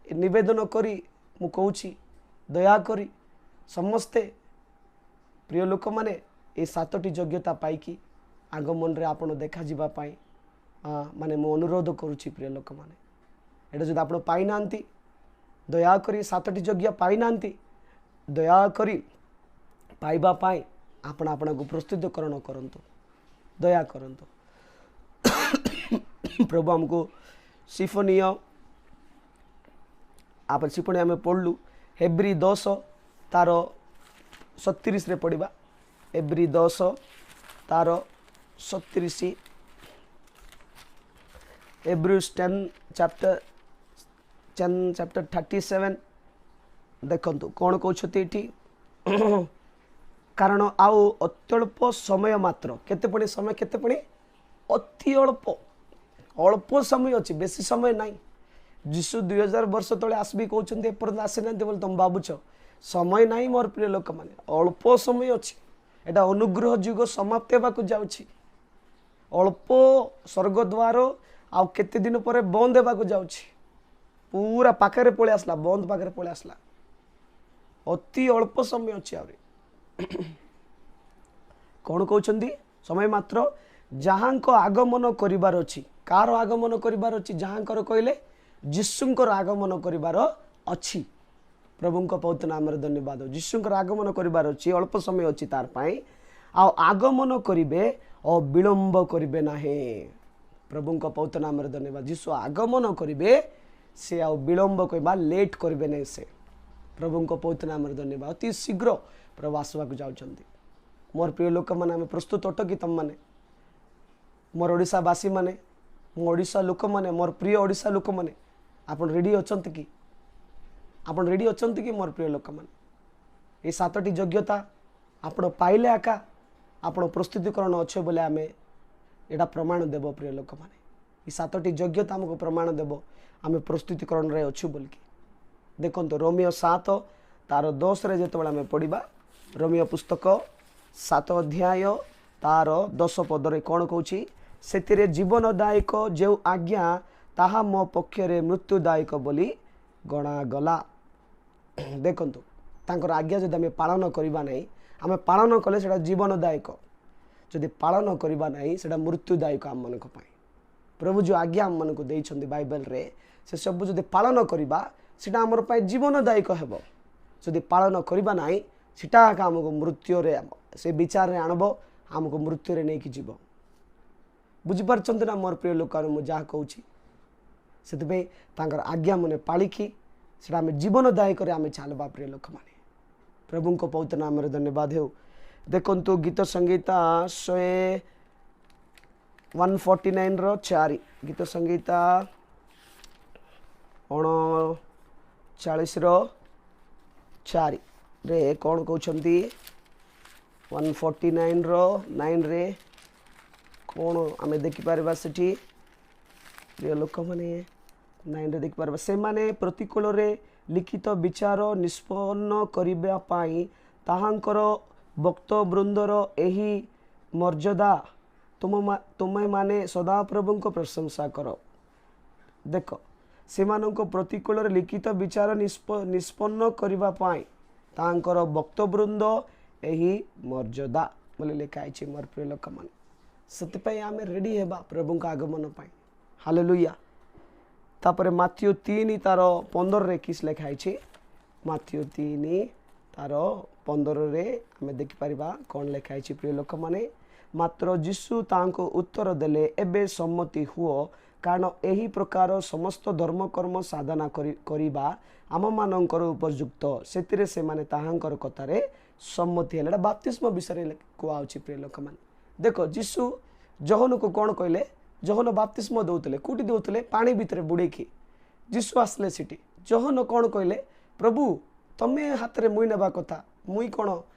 ନିବେଦନ କରି ମୁଁ କହୁଛି, ଦୟାକରି ସମସ୍ତେ ପ୍ରିୟ ଲୋକମାନେ ଏ 7ଟି ଯୋଗ୍ୟତା ପାଇକି ଆଗମନରେ ଆପଣ ଦେଖାଯିବା ପାଇଁ ମାନେ ମୁଁ ଅନୁରୋଧ କରୁଛି ପ୍ରିୟ ଲୋକମାନେ। ଏଇଟା ଯଦି ଆପଣ ପାଇନାହାନ୍ତି, ଦୟାକରି 7ଟି ଯୋଗ୍ୟ ପାଇନାହାନ୍ତି, ଦୟାକରି ପାଇବା ପାଇଁ ଆପଣ ଆପଣଙ୍କୁ ପ୍ରସ୍ତୁତିକରଣ କରନ୍ତୁ, ଦୟା କରନ୍ତୁ। ପ୍ରଭୁ ଆମକୁ ସିଫନୀୟ ଆପଣ ସିଫନୀୟ ଆମେ ପଢ଼ିଲୁ, ଏବ୍ରୀ 10 ତାର 37ରେ ପଢ଼ିବା। ଏବ୍ରୀ 10 ତାର 37, Hebrews 10 chapter 10 chapter 37। ଦେଖନ୍ତୁ କ'ଣ କହୁଛନ୍ତି ଏଠି। କାରଣ ଆଉ ଅତ୍ୟଳ୍ପ ସମୟ ମାତ୍ର, କେତେ ପୁଣି ସମୟ, କେତେ ପୁଣି ଅତି ଅଳ୍ପ, ଅଳ୍ପ ସମୟ ଅଛି, ବେଶୀ ସମୟ ନାହିଁ। ଯୀଶୁ 2000 ବର୍ଷ ତଳେ ଆସିବି କହୁଛନ୍ତି, ଏପର୍ଯ୍ୟନ୍ତ ଆସିନାହାନ୍ତି ବୋଲି ତମେ ଭାବୁଛ। ସମୟ ନାହିଁ ମୋର ପ୍ରିୟ ଲୋକମାନେ, ଅଳ୍ପ ସମୟ ଅଛି। ଏଇଟା ଅନୁଗ୍ରହ ଯୁଗ ସମାପ୍ତ ହେବାକୁ ଯାଉଛି। ଅଳ୍ପ ସ୍ୱର୍ଗଦ୍ୱାର ଆଉ କେତେ ଦିନ ପରେ ବନ୍ଦ ହେବାକୁ ଯାଉଛି, ପୁରା ପାଖରେ ପଳେଇ ଆସିଲା, ବନ୍ଦ ପାଖରେ ପଳେଇ ଆସିଲା। ଅତି ଅଳ୍ପ ସମୟ ଅଛି ଆହୁରି। କ'ଣ କହୁଛନ୍ତି? ସମୟ ମାତ୍ର ଯାହାଙ୍କ ଆଗମନ କରିବାର ଅଛି। କାହାର ଆଗମନ କରିବାର ଅଛି? ଯାହାଙ୍କର କହିଲେ ଯୀଶୁଙ୍କର ଆଗମନ କରିବାର ଅଛି। ପ୍ରଭୁଙ୍କ ପବିତ୍ର ନାମରେ ଧନ୍ୟବାଦ। ଯୀଶୁଙ୍କର ଆଗମନ କରିବାର ଅଛି, ଅଳ୍ପ ସମୟ ଅଛି ତାର ପାଇଁ। ଆଉ ଆଗମନ କରିବେ ଓ ବିଳମ୍ବ କରିବେ ନାହିଁ। ପ୍ରଭୁଙ୍କ ପବିତ୍ର ନାମରେ ଧନ୍ୟବାଦ। ଯୀଶୁ ଆଗମନ କରିବେ, ସେ ଆଉ ବିଳମ୍ବ କରିବା, ଲେଟ୍ କରିବେ ନାହିଁ ସେ। ପ୍ରଭୁଙ୍କ ପବିତ୍ର ନାମରେ ଧନ୍ୟବାଦ। ଅତି ଶୀଘ୍ର ପ୍ରଭୁ ଆସିବାକୁ ଯାଉଛନ୍ତି। ମୋର ପ୍ରିୟ ଲୋକମାନେ, ଆମେ ପ୍ରସ୍ତୁତ ଅଟ କି ତମମାନେ? ମୋର ଓଡ଼ିଶାବାସୀମାନେ, ମୋ ଓଡ଼ିଶା ଲୋକମାନେ, ମୋର ପ୍ରିୟ ଓଡ଼ିଶା ଲୋକମାନେ, ଆପଣ ରେଡ଼ି ଅଛନ୍ତି କି? ଆପଣ ରେଡ଼ି ଅଛନ୍ତି କି ମୋର ପ୍ରିୟ ଲୋକମାନେ? ଏଇ 7ଟି ଯୋଗ୍ୟତା ଆପଣ ପାଇଲେ ଏକା ଆପଣ ପ୍ରସ୍ତୁତିକରଣ ଅଛେ ବୋଲି ଆମେ ଏଇଟା ପ୍ରମାଣ ଦେବ ପ୍ରିୟ ଲୋକମାନେ। ଏଇ 7ଟି ଯୋଗ୍ୟତା ଆମକୁ ପ୍ରମାଣ ଦେବ ଆମେ ପ୍ରସ୍ତୁତିକରଣରେ ଅଛୁ ବୋଲିକି। ଦେଖନ୍ତୁ ରୋମିଓ 7 ତାର 10ରେ ଯେତେବେଳେ ଆମେ ପଢ଼ିବା, ରୋମିଓ ପୁସ୍ତକ 7 ଅଧ୍ୟାୟ ତାର 10 ପଦରେ କ'ଣ କହୁଛି? ସେଥିରେ ଜୀବନଦାୟକ ଯେଉଁ ଆଜ୍ଞା ତାହା ମୋ ପକ୍ଷରେ ମୃତ୍ୟୁଦାୟକ ବୋଲି ଗଣାଗଲା। ଦେଖନ୍ତୁ ତାଙ୍କର ଆଜ୍ଞା ଯଦି ଆମେ ପାଳନ କରିବା ନାହିଁ, ଆମେ ପାଳନ କଲେ ସେଇଟା ଜୀବନଦାୟକ, ଯଦି ପାଳନ କରିବା ନାହିଁ ସେଇଟା ମୃତ୍ୟୁଦାୟକ ଆମମାନଙ୍କ ପାଇଁ। ପ୍ରଭୁ ଯେଉଁ ଆଜ୍ଞା ଆମମାନଙ୍କୁ ଦେଇଛନ୍ତି ବାଇବେଲରେ, ସେ ସବୁ ଯଦି ପାଳନ କରିବା ସେଇଟା ଆମର ପାଇଁ ଜୀବନଦାୟକ ହେବ। ଯଦି ପାଳନ କରିବା ନାହିଁ ସେଇଟା ଏକା ଆମକୁ ମୃତ୍ୟୁରେ, ସେ ବିଚାରରେ ଆଣିବ, ଆମକୁ ମୃତ୍ୟୁରେ ନେଇକି ଯିବ। ବୁଝିପାରୁଛନ୍ତି ନା ମୋର ପ୍ରିୟ ଲୋକମାନେ ମୁଁ ଯାହା କହୁଛି? ସେଥିପାଇଁ ତାଙ୍କର ଆଜ୍ଞା ମନେ ପାଳିକି ସେଟା ଆମେ ଜୀବନଦାୟକରେ ଆମେ ଚାଲବା ପ୍ରିୟ ଲୋକମାନେ। ପ୍ରଭୁଙ୍କ ପବିତ୍ର ନାମରେ ଧନ୍ୟବାଦ ହେଉ। ଦେଖନ୍ତୁ ଗୀତ ସଂହିତା 149ର 4, ଗୀତ ସଂହିତା 39ର 4ରେ କ'ଣ କହୁଛନ୍ତି? 149ର 9ରେ କ'ଣ ଆମେ ଦେଖିପାରିବା ସେଠି ପ୍ରିୟ ଲୋକମାନେ? 9ରେ ଦେଖିପାରିବା, ସେମାନେ ପ୍ରତିକୂଳରେ ଲିଖିତ ବିଚାର ନିଷ୍ପନ୍ନ କରିବା ପାଇଁ ତାହାଙ୍କର ଭକ୍ତବୃନ୍ଦର ଏହି ମର୍ଯ୍ୟାଦା, ତୁମେମାନେ ସଦାପ୍ରଭୁଙ୍କ ପ୍ରଶଂସା କର। ଦେଖ, ସେମାନଙ୍କ ପ୍ରତିକୂଳରେ ଲିଖିତ ବିଚାର ନିଷ୍ପନ୍ନ କରିବା ପାଇଁ ତାଙ୍କର ଭକ୍ତବୃନ୍ଦ ଏହି ମର୍ଯ୍ୟାଦା ବୋଲି ଲେଖା ହେଇଛି ମୋର ପ୍ରିୟ ଲୋକମାନେ। ସେଥିପାଇଁ ଆମେ ରେଡ଼ି ହେବା ପ୍ରଭୁଙ୍କ ଆଗମନ ପାଇଁ। ହାଲେଲୁୟା। ତାପରେ ମାଥିଉ 3 ତାର 15ରେ କିସ୍ ଲେଖା ହେଇଛି? ମାଥିଉ 3 ତାର 15ରେ ଆମେ ଦେଖିପାରିବା କ'ଣ ଲେଖା ହେଇଛି ପ୍ରିୟ ଲୋକମାନେ। ମାତ୍ର ଯୀଶୁ ତାଙ୍କୁ ଉତ୍ତର ଦେଲେ, ଏବେ ସମ୍ମତି ହୁଅ, କାରଣ ଏହି ପ୍ରକାର ସମସ୍ତ ଧର୍ମକର୍ମ ସାଧନା କରିବା ଆମମାନଙ୍କର ଉପଯୁକ୍ତ। ସେଥିରେ ସେମାନେ ତାହାଙ୍କର କଥାରେ ସମ୍ମତି ହେଲେ। ଏଇଟା ବାପ୍ତିସ୍ମ ବିଷୟରେ କୁହାହେଉଛି ପ୍ରିୟ ଲୋକମାନେ। ଦେଖ, ଯୀଶୁ ଯୋହନକୁ କ'ଣ କହିଲେ? ଯୋହନ ବାପ୍ତିସ୍ମ ଦେଉଥିଲେ। କୋଉଠି ଦେଉଥିଲେ? ପାଣି ଭିତରେ ବୁଡ଼େଇକି। ଯୀଶୁ ଆସିଲେ ସେଠି। ଯୋହନ କ'ଣ କହିଲେ? ପ୍ରଭୁ, ତମେ ହାତରେ ମୁଇଁ ନେବା କଥା, ମୁଇଁ କ'ଣ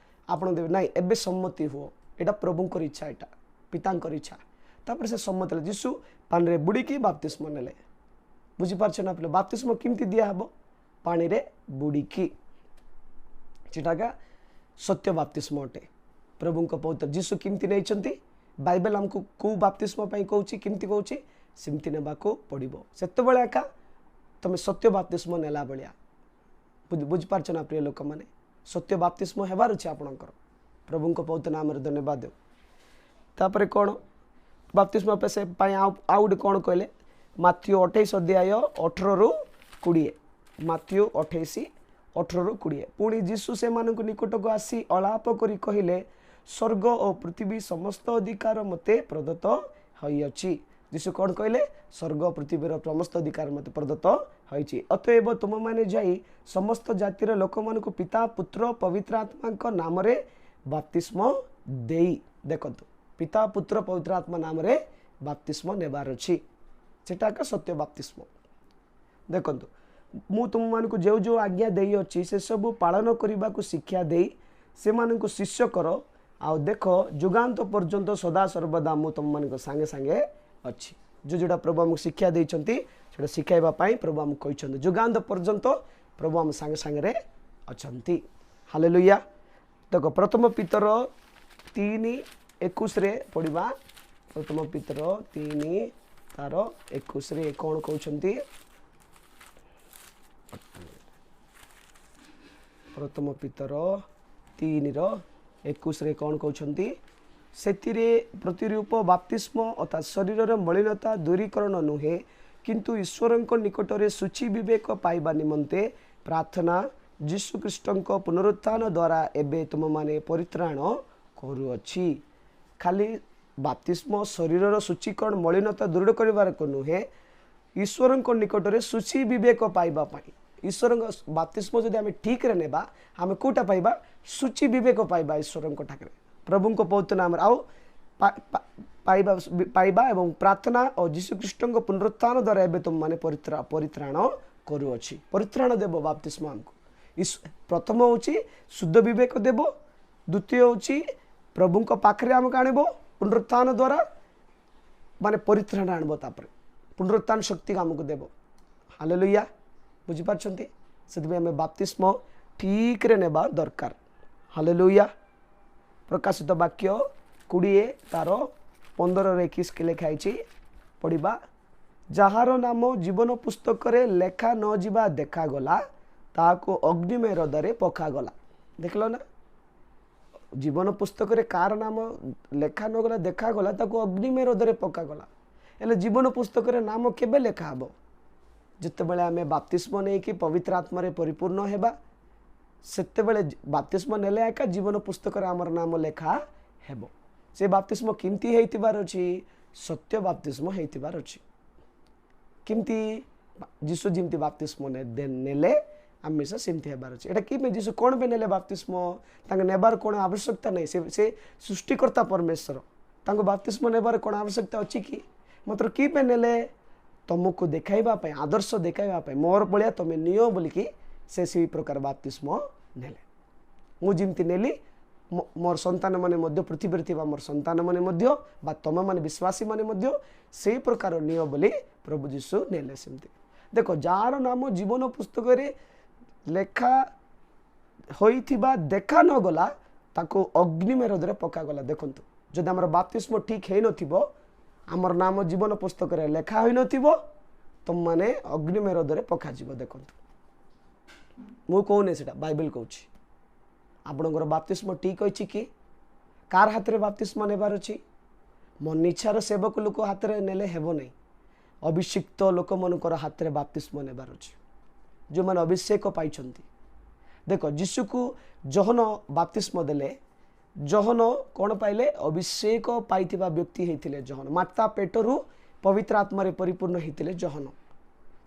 ଆପଣ ଦେବେ? ନାଇଁ, ଏବେ ସମ୍ମତି ହୁଅ, ଏଇଟା ପ୍ରଭୁଙ୍କର ଇଚ୍ଛା, ଏଇଟା ପିତାଙ୍କର ଇଚ୍ଛା। ତାପରେ ସେ ସମ୍ମତି ହେଲେ। ଯୀଶୁ ପାଣିରେ ବୁଡ଼ିକି ବାପ୍ତିସ୍ମ ନେଲେ। ବୁଝିପାରୁଛ ନା ପିଲା? ବାପ୍ତିସ୍ମ କେମିତି ଦିଆହବ? ପାଣିରେ ବୁଡ଼ିକି। ସେଟାକା ସତ୍ୟ ବାପ୍ତିସ୍ମ ଅଟେ। ପ୍ରଭୁଙ୍କ ପବିତ୍ର ଯୀଶୁ କେମିତି ନେଇଛନ୍ତି, ବାଇବେଲ ଆମକୁ କେଉଁ ବାପ୍ତିସ୍ମ ପାଇଁ କହୁଛି, କେମିତି କହୁଛି, ସେମିତି ନେବାକୁ ପଡ଼ିବ। ସେତେବେଳେ ଏକା ତମେ ସତ୍ୟ ବାପ୍ତିସ୍ମ ନେଲା ଭଳିଆ। ବୁଝିପାରୁଛ ନା ପ୍ରିୟ ଲୋକମାନେ? ସତ୍ୟ ବାପ୍ତିସ୍ମ ହେବାର ଅଛି ଆପଣଙ୍କର। ପ୍ରଭୁଙ୍କ ପବିତ୍ର ନାମରେ ଧନ୍ୟବାଦ ଦେଉ। ତାପରେ କ'ଣ ବାପ୍ତିସ୍ମ ସେ ପାଇଁ ଆଉ ଗୋଟେ କ'ଣ କହିଲେ? ମାଥିଉ 28 ଅଧ୍ୟାୟ 18ରୁ 20, ମାଥିଉ 28 18ରୁ 20। ପୁଣି ଯୀଶୁ ସେମାନଙ୍କ ନିକଟକୁ ଆସି ଆଳାପ କରି କହିଲେ, ସ୍ୱର୍ଗ ଓ ପୃଥିବୀ ସମସ୍ତ ଅଧିକାର ମୋତେ ପ୍ରଦତ୍ତ ହୋଇଅଛି। ଯୀଶୁ କ'ଣ କହିଲେ? ସ୍ୱର୍ଗ ପୃଥିବୀର ସମସ୍ତ ଅଧିକାର ମୋତେ ପ୍ରଦତ୍ତ ହୋଇଛି। ଅତଏବ ତୁମମାନେ ଯାଇ ସମସ୍ତ ଜାତିର ଲୋକମାନଙ୍କୁ ପିତା, ପୁତ୍ର, ପବିତ୍ର ଆତ୍ମାଙ୍କ ନାମରେ ବାପ୍ତିସ୍ମ ଦେଇ। ଦେଖନ୍ତୁ, ପିତା, ପୁତ୍ର, ପବିତ୍ର ଆତ୍ମା ନାମରେ ବାପ୍ତିସ୍ମ ନେବାର ଅଛି। ସେଟା ଏକ ସତ୍ୟ ବାପ୍ତିସ୍ମ। ଦେଖନ୍ତୁ, ମୁଁ ତୁମମାନଙ୍କୁ ଯେଉଁ ଯେଉଁ ଆଜ୍ଞା ଦେଇଅଛି, ସେସବୁ ପାଳନ କରିବାକୁ ଶିକ୍ଷା ଦେଇ ସେମାନଙ୍କୁ ଶିଷ୍ୟ କର। ଆଉ ଦେଖ, ଯୁଗାନ୍ତ ପର୍ଯ୍ୟନ୍ତ ସଦା ସର୍ବଦା ମୁଁ ତୁମମାନଙ୍କ ସାଙ୍ଗେ ସାଙ୍ଗେ ଅଛି। ଯେଉଁ ଯେଉଁଟା ପ୍ରଭୁ ଆମକୁ ଶିକ୍ଷା ଦେଇଛନ୍ତି, ସେଇଟା ଶିଖାଇବା ପାଇଁ ପ୍ରଭୁ ଆମକୁ କହିଛନ୍ତି। ଯୁଗାନ୍ତ ପର୍ଯ୍ୟନ୍ତ ପ୍ରଭୁ ଆମ ସାଙ୍ଗେ ସାଙ୍ଗରେ ଅଛନ୍ତି। ହାଲେଲୁୟା। ଦେଖ, ପ୍ରଥମ ପିତର 3:21ରେ ପଢ଼ିବା। ପ୍ରଥମ ପିତର 3 ତାର 21ରେ କ'ଣ କହୁଛନ୍ତି? ପ୍ରଥମ ପିତର 3ର 21ରେ କ'ଣ କହୁଛନ୍ତି? ସେଥିରେ ପ୍ରତିରୂପ ବାପ୍ତିସ୍ମ, ଅର୍ଥାତ୍ ଶରୀରର ମଳିନତା ଦୂରୀକରଣ ନୁହେଁ, କିନ୍ତୁ ଈଶ୍ୱରଙ୍କ ନିକଟରେ ଶୁଚି ବିବେକ ପାଇବା ନିମନ୍ତେ ପ୍ରାର୍ଥନା ଯୀଶୁଖ୍ରୀଷ୍ଟଙ୍କ ପୁନରୁତ୍ଥାନ ଦ୍ୱାରା ଏବେ ତୁମମାନେ ପରିତ୍ରାଣ କରୁଅଛି। ଖାଲି ବାପ୍ତିସ୍ମ ଶରୀରର ଶୁଚିକରଣ, ମଳିନତା ଦୃଢ଼ କରିବାକୁ ନୁହେଁ, ଈଶ୍ୱରଙ୍କ ନିକଟରେ ଶୁଚି ବିବେକ ପାଇବା ପାଇଁ। ଈଶ୍ୱରଙ୍କ ବାପ୍ତିସ୍ମ ଯଦି ଆମେ ଠିକରେ ନେବା, ଆମେ କେଉଁଟା ପାଇବା? ଶୁଚି ବିବେକ ପାଇବା ଈଶ୍ୱରଙ୍କ ଠାକରେ, ପ୍ରଭୁଙ୍କ ପବିତ୍ର ନାମରେ ଆଉ ପାଇବା ଏବଂ ପ୍ରାର୍ଥନା ଓ ଯୀଶୁଖ୍ରୀଷ୍ଟଙ୍କ ପୁନରୁତ୍ଥାନ ଦ୍ୱାରା ଏବେ ତୁମମାନେ ପରିତ୍ରାଣ କରୁଅଛି। ପରିତ୍ରାଣ ଦେବ ବାପ୍ତିସ୍ମ ଆମକୁ। ପ୍ରଥମ ହେଉଛି ଶୁଦ୍ଧ ବିବେକ ଦେବ, ଦ୍ୱିତୀୟ ହେଉଛି ପ୍ରଭୁଙ୍କ ପାଖରେ ଆମକୁ ଆଣିବ ପୁନରୁତ୍ଥାନ ଦ୍ୱାରା, ମାନେ ପରିତ୍ରାଣ ଆଣିବ। ତାପରେ ପୁନରୁତ୍ଥାନ ଶକ୍ତି ଆମକୁ ଦେବ। ହାଲେଲୁୟା। ବୁଝିପାରୁଛନ୍ତି? ସେଥିପାଇଁ ଆମେ ବାପ୍ତିସ୍ମ ଠିକରେ ନେବା ଦରକାର। ହାଲେଲୁୟା। ପ୍ରକାଶିତ ବାକ୍ୟ 20 ତାର 15ରେ 21 ଲେଖା ହେଇଛି, ପଢ଼ିବା। ଯାହାର ନାମ ଜୀବନ ପୁସ୍ତକରେ ଲେଖା ନ ଯିବା ଦେଖାଗଲା, ତାହାକୁ ଅଗ୍ନିମୟ ହ୍ରଦରେ ପକାଗଲା। ଦେଖିଲ ନା, ଜୀବନ ପୁସ୍ତକରେ କାହାର ନାମ ଲେଖା ନଗଲା ଦେଖାଗଲା, ତାକୁ ଅଗ୍ନିମୟ ହ୍ରଦରେ ପକାଗଲା। ହେଲେ ଜୀବନ ପୁସ୍ତକରେ ନାମ କେବେ ଲେଖା ହେବ? ଯେତେବେଳେ ଆମେ ବାପ୍ତିସ୍ମ ନେଇକି ପବିତ୍ର ଆତ୍ମାରେ ପରିପୂର୍ଣ୍ଣ ହେବା, ସେତେବେଳେ ବାପ୍ତିସ୍ମ ନେଲେ ଏକା ଜୀବନ ପୁସ୍ତକରେ ଆମର ନାମ ଲେଖା ହେବ। ସେ ବାପ୍ତିସ୍ମ କେମିତି ହେଇଥିବାର ଅଛି? ସତ୍ୟ ବାପ୍ତିସ୍ମ ହେଇଥିବାର ଅଛି। କେମିତି ଯୀଶୁ ଯେମିତି ବାପ୍ତିସ୍ମ ନେଲେ, ଆମେ ସେମିତି ହେବାର ଅଛି। ଏଇଟା କି ପାଇଁ ଯୀଶୁ କ'ଣ ପାଇଁ ନେଲେ ବାପ୍ତିସ୍ମ? ତାଙ୍କ ନେବାର କ'ଣ ଆବଶ୍ୟକତା ନାହିଁ? ସେ ସୃଷ୍ଟିକର୍ତ୍ତା ପରମେଶ୍ୱର, ତାଙ୍କୁ ବାପ୍ତିସ୍ମ ନେବାର କ'ଣ ଆବଶ୍ୟକତା ଅଛି କି? ମାତ୍ର କି ପାଇଁ ନେଲେ? ତୁମକୁ ଦେଖାଇବା ପାଇଁ, ଆଦର୍ଶ ଦେଖାଇବା ପାଇଁ, ମୋର ଭଳିଆ ତୁମେ ନିଅ ବୋଲିକି ସେ ସେଇ ପ୍ରକାର ବାପ୍ତିସ୍ମ ନେଲେ। ମୁଁ ଯେମିତି ନେଲି, ମୋର ସନ୍ତାନମାନେ ମଧ୍ୟ, ପୃଥିବୀରେ ଥିବା ମୋର ସନ୍ତାନମାନେ ମଧ୍ୟ ବା ତୁମେମାନେ ବିଶ୍ୱାସୀମାନେ ମଧ୍ୟ ସେଇ ପ୍ରକାର ନିଅ ବୋଲି ପ୍ରଭୁ ଯୀଶୁ ନେଲେ ସେମିତି। ଦେଖ, ଯାହାର ନାମ ଜୀବନ ପୁସ୍ତକରେ ଲେଖା ହୋଇଥିବା ଦେଖା ନଗଲା, ତାକୁ ଅଗ୍ନିମେରଦରେ ପକାଗଲା। ଦେଖନ୍ତୁ, ଯଦି ଆମର ବାପ୍ତିସ୍ମ ଠିକ୍ ହେଇନଥିବ, ଆମର ନାମ ଜୀବନ ପୁସ୍ତକରେ ଲେଖା ହୋଇନଥିବ, ତୁମମାନେ ଅଗ୍ନିମେରଦରେ ପକାଯିବ। ଦେଖନ୍ତୁ, ମୁଁ କହୁନି, ସେଇଟା ବାଇବେଲ କହୁଛି। ଆପଣଙ୍କର ବାପ୍ତିସ୍ମ ଠିକ୍ ଅଛି କି? କାହାର ହାତରେ ବାପ୍ତିସ୍ମ ନେବାର ଅଛି? ମନ ଇଚ୍ଛାର ସେବକ ଲୋକ ହାତରେ ନେଲେ ହେବ ନାହିଁ। ଅଭିଷିକ୍ତ ଲୋକମାନଙ୍କର ହାତରେ ବାପ୍ତିସ୍ମ ନେବାର ଅଛି, ଯେଉଁମାନେ ଅଭିଷେକ ପାଇଛନ୍ତି। ଦେଖ, ଯୀଶୁକୁ ଯୋହନ ବାପ୍ତିସ୍ମ ଦେଲେ। ଯୋହନ କ'ଣ ପାଇଲେ? ଅଭିଷେକ ପାଇଥିବା ବ୍ୟକ୍ତି ହେଇଥିଲେ ଯୋହନ। ମାତା ପେଟରୁ ପବିତ୍ର ଆତ୍ମାରେ ପରିପୂର୍ଣ୍ଣ ହେଇଥିଲେ ଯୋହନ।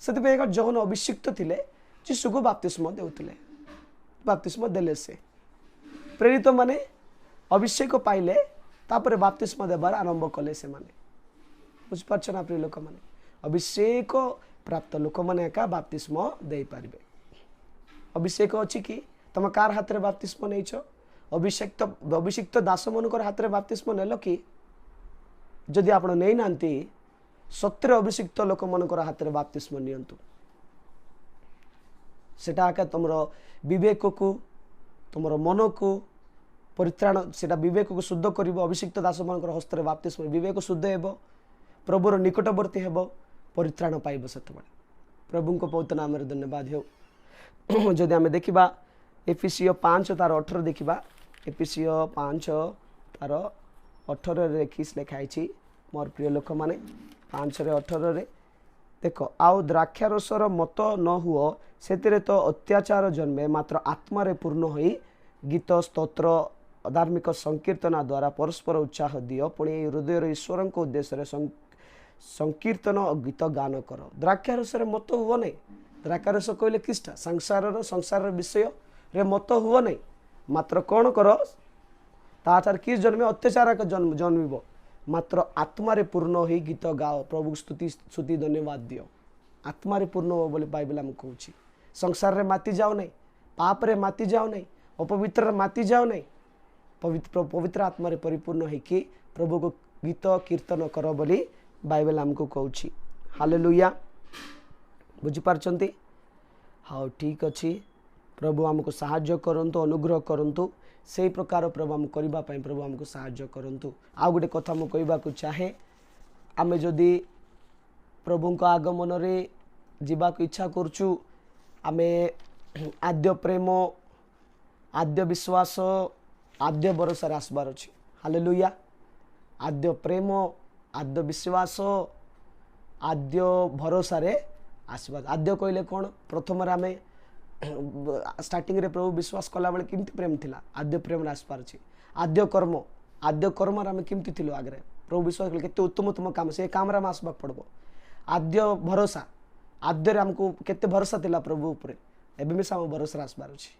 ସେଥିପାଇଁ ଏକ ଯୋହନ ଅଭିଷିକ୍ତ ଥିଲେ, ଯୀଶୁକୁ ବାପ୍ତିସ୍ମ ଦେଉଥିଲେ, ବାପ୍ତିସ୍ମ ଦେଲେ ସେ। ପ୍ରେରିତ ମାନେ ଅଭିଷେକ ପାଇଲେ, ତାପରେ ବାପ୍ତିସ୍ମ ଦେବାର ଆରମ୍ଭ କଲେ ସେମାନେ। ବୁଝିପାରୁଛ ନା ପ୍ରିୟ ଲୋକମାନେ? ଅଭିଷେକ ପ୍ରାପ୍ତ ଲୋକମାନେ ଏକା ବାପ୍ତିସ୍ମ ଦେଇପାରିବେ। ଅଭିଷେକ ଅଛି କି? ତମେ କାହାର ହାତରେ ବାପ୍ତିସ୍ମ ନେଇଛ? ଅଭିଷିକ୍ତ ଦାସମାନଙ୍କର ହାତରେ ବାପ୍ତିସ୍ମ ନେଲ କି? ଯଦି ଆପଣ ନେଇନାହାନ୍ତି, ସତରେ ଅଭିଷିକ୍ତ ଲୋକମାନଙ୍କର ହାତରେ ବାପ୍ତିସ୍ମ ନିଅନ୍ତୁ। ସେଟା ଏକା ତୁମର ବିବେକକୁ, ତୁମର ମନକୁ ପରିତ୍ରାଣ, ସେଟା ବିବେକକୁ ଶୁଦ୍ଧ କରିବ। ଅଭିଷିକ୍ତ ଦାସମାନଙ୍କର ହସ୍ତରେ ବାପ୍ତିସ୍ମ, ବିବେକ ଶୁଦ୍ଧ ହେବ, ପ୍ରଭୁର ନିକଟବର୍ତ୍ତୀ ହେବ, ପରିତ୍ରାଣ ପାଇବ ସେତେବେଳେ। ପ୍ରଭୁଙ୍କ ପବିତ୍ର ନାମରେ ଧନ୍ୟବାଦ ହେଉ। ଯଦି ଆମେ ଦେଖିବା ଏଫିସୀୟ 5:18 ଦେଖିବା, ଏଫିସୀୟ 5:18ରେ ଲେଖା ହେଇଛି ମୋର ପ୍ରିୟ ଲୋକମାନେ, 5:18ରେ ଦେଖ, ଆଉ ଦ୍ରାକ୍ଷାରସର ମତ ନ ହୁଅ, ସେଥିରେ ତ ଅତ୍ୟାଚାର ଜନ୍ମେ, ମାତ୍ର ଆତ୍ମାରେ ପୂର୍ଣ୍ଣ ହୋଇ ଗୀତ, ସ୍ତୋତ୍ର, ଧାର୍ମିକ ସଂକୀର୍ତ୍ତନ ଦ୍ୱାରା ପରସ୍ପର ଉତ୍ସାହ ଦିଅ, ପୁଣି ହୃଦୟର ଈଶ୍ୱରଙ୍କ ଉଦ୍ଦେଶ୍ୟରେ ସଂକୀର୍ତ୍ତନ ଓ ଗୀତ ଗାନ କର। ଦ୍ରାକ୍ଷାରସରେ ମତ ହୁଅ ନାହିଁ। ଦ୍ରାକ୍ଷାରସ କହିଲେ କିଷ୍ଟା ସଂସାରର ବିଷୟରେ ମତ ହୁଅ ନାହିଁ, ମାତ୍ର କ'ଣ କର? ତାଠାରୁ କି ଜନ୍ମେ? ଅତ୍ୟାଚାର ଜନ୍ମିବ। ମାତ୍ର ଆତ୍ମାରେ ପୂର୍ଣ୍ଣ ହୋଇ ଗୀତ ଗାଅ, ପ୍ରଭୁ ସ୍ତୁତି ଧନ୍ୟବାଦ ଦିଅ। ଆତ୍ମାରେ ପୂର୍ଣ୍ଣ ହୁଅ ବୋଲି ବାଇବେଲ ଆମକୁ କହୁଛି। ସଂସାରରେ ମାତି ଯାଅ ନାହିଁ, ପାପରେ ମାତି ଯାଅ ନାହିଁ, ଅପବିତ୍ରରେ ମାତି ଯାଅ ନାହିଁ, ପବିତ୍ର ଆତ୍ମାରେ ପରିପୂର୍ଣ୍ଣ ହେଇକି ପ୍ରଭୁକୁ ଗୀତ କୀର୍ତ୍ତନ କର ବୋଲି ବାଇବେଲ ଆମକୁ କହୁଛି। ହାଲେଲୁୟା। ବୁଝିପାରୁଛନ୍ତି? ହଉ, ଠିକ୍ ଅଛି। ପ୍ରଭୁ ଆମକୁ ସାହାଯ୍ୟ କରନ୍ତୁ, ଅନୁଗ୍ରହ କରନ୍ତୁ। ସେଇ ପ୍ରକାର ପ୍ରଭୁ ଆମକୁ କରିବା ପାଇଁ ପ୍ରଭୁ ଆମକୁ ସାହାଯ୍ୟ କରନ୍ତୁ। ଆଉ ଗୋଟେ କଥା ମୁଁ କହିବାକୁ ଚାହେଁ, ଆମେ ଯଦି ପ୍ରଭୁଙ୍କ ଆଗମନରେ ଯିବାକୁ ଇଚ୍ଛା କରୁଛୁ, ଆମେ ଆଦ୍ୟ ପ୍ରେମ, ଆଦ୍ୟ ବିଶ୍ୱାସ, ଆଦ୍ୟ ଭରସାରେ ଆସିବାର ଅଛି। ହାଲେଲୁୟା। ଆଦ୍ୟ ପ୍ରେମ, ଆଦ୍ୟ ବିଶ୍ୱାସ, ଆଦ୍ୟ ଭରସାରେ ଆସିବା। ଆଦ୍ୟ କହିଲେ କ'ଣ? ପ୍ରଥମରେ ଆମେ ଷ୍ଟାର୍ଟିଂରେ ପ୍ରଭୁ ବିଶ୍ୱାସ କଲାବେଳେ କେମିତି ପ୍ରେମ ଥିଲା, ଆଦ୍ୟ ପ୍ରେମରେ ଆସିପାରୁଛି। ଆଦ୍ୟ କର୍ମ, ଆଦ୍ୟ କର୍ମରେ ଆମେ କେମିତି ଥିଲୁ ଆଗରେ ପ୍ରଭୁ ବିଶ୍ୱାସ କଲେ, କେତେ ଉତ୍ତମ ଉତ୍ତମ କାମ, ସେ କାମରେ ଆମେ ଆସିବାକୁ ପଡ଼ିବ। ଆଦ୍ୟ ଭରସା, ଆଦ୍ୟରେ ଆମକୁ କେତେ ଭରସା ଥିଲା ପ୍ରଭୁ ଉପରେ, ଏବେ ମିଶା ଆମ ଭରସାରେ ଆସିବାର ଅଛି।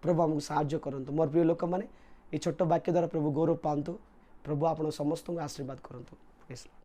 ପ୍ରଭୁ ଆମକୁ ସାହାଯ୍ୟ କରନ୍ତୁ। ମୋର ପ୍ରିୟ ଲୋକମାନେ, ଏ ଛୋଟ ବାକ୍ୟ ଦ୍ୱାରା ପ୍ରଭୁ ଗୌରବ ପାଆନ୍ତୁ। ପ୍ରଭୁ ଆପଣ ସମସ୍ତଙ୍କୁ ଆଶୀର୍ବାଦ କରନ୍ତୁ।